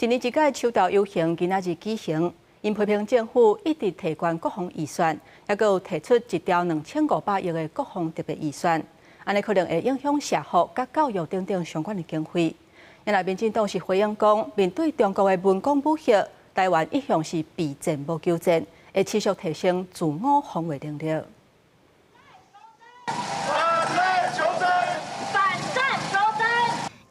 一年一屆秋鬥遊行今仔日舉行，𪜶批評政府一直提懸國防預算，猶閣有提出一兆2500億的國防特別預算，按呢可能會影響社福佮教育等等相關的經費。若民進黨是回應講，面對中國的文攻武嚇，台灣一向是備戰無求戰，會持續提升自我防衛能力。反戰求真，反戰求真。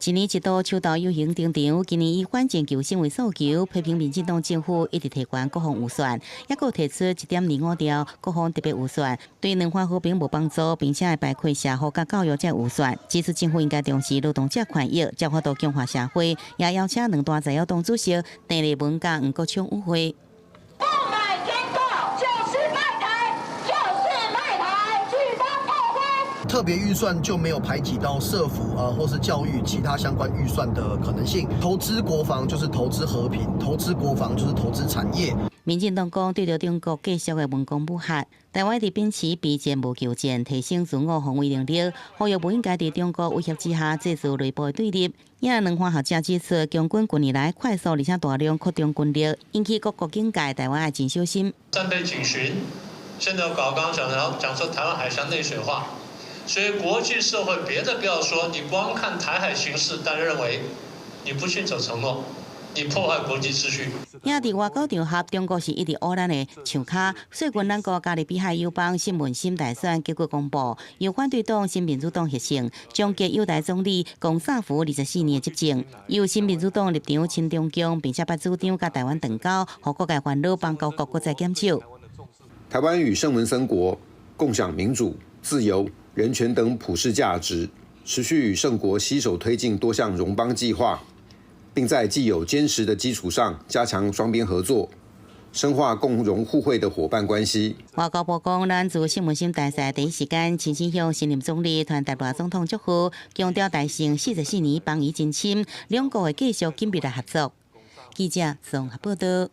一年一度秋鬥遊行登場，今年以反戰求勝為訴求，批評民進黨政府一直提懸國防預算，猶閣提出1.25兆國防特別預算，對兩岸和平無幫助，並且會排開社福佮教育這預算，指出政府應該重視勞動者權益，才有法度強化社會，也邀請兩大在野黨主席鄭麗文佮黃國昌與會。不買軍購就是賣台，就是賣台，舉邦炮轟。特別預算就沒有排擠到社福啊，或是教育其他相關預算的可能性。投資國防就是投資和平，投資國防就是投資產業。民進黨講，對著中國繼續的文攻武嚇，台灣佇秉持備戰無求戰，提升自我防衛能力，呼籲無應該佇中國威脅之下製造內部的對立。也兩岸學者指出，共軍近年來快速而且大量擴張軍力，引起各國警戒，台灣愛真小心。戰備警巡，現在搞剛剛講講講說台灣海峽內水化。所以國際社會別的不要說，你光看台海形勢，大家認為你不信守承諾，你破壞國際秩序。也佇外交場合，中國是一直烏咱的樹跤。最近咱國加勒比海友邦新聞審大選結果公布，由反對黨新民主黨獲勝，終結友台總理龔薩福24年的執政。由新民主黨立場親中共，並且捌主張佮台灣斷交，予各界煩惱，邦交國閣再減少。台灣與聖文森國共享民主、自由、人權等普世價值，持續與聖國攜手推進多項榮邦計劃，並在既有堅實的基礎上加強雙邊合作，深化共榮互惠的夥伴關係。外交部講，咱自聖文森大賽第一時間親身向新任總理傳達賴總統祝賀，強調台聖44年邦誼真深，兩國會繼續緊密來合作。記者綜合報道。